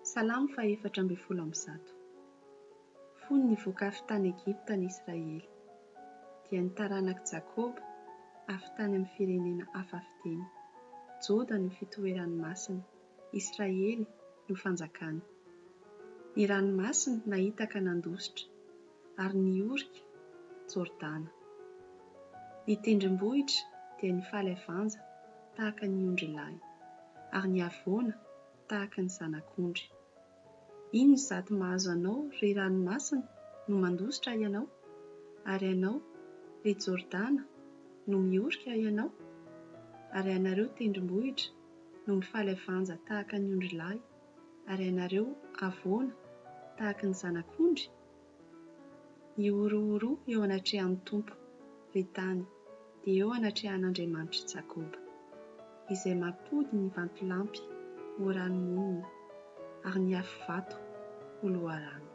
Salamo faha-114. Fony nivoaka avy tany Egypta ny Israely, dia ny taranak'i Jakoba avy tany amin'ny firenena hafa fiteny. Joda no fitoerany masina, Israely no fanjakany. Ny ranomasina nahita ka nandositra, ary niorika Jordana. Ny tendrombohitra dia nifaly avanja tahaka ny ondrilahy, ary ny havoana tahaka ny zanak'ondry. Inona izato mahazo anao, ry ranomasina, no mandositra ianao? Ary ianao, ry Jordana, no miorika ianao? Ary ianareo tendrombohitra, no mifaly avanja tahaka ny ondrilahy, ary ianareo havoana, tahaka ny zanak'ondry? Mihorohoroa eo anatrehan'ny Tompo, ry tany, dia eo anatrehan'Andriamanitr'i Jakoba, izay mampody ny vatolampy ho ranomonina ary ny afovato ho loharano.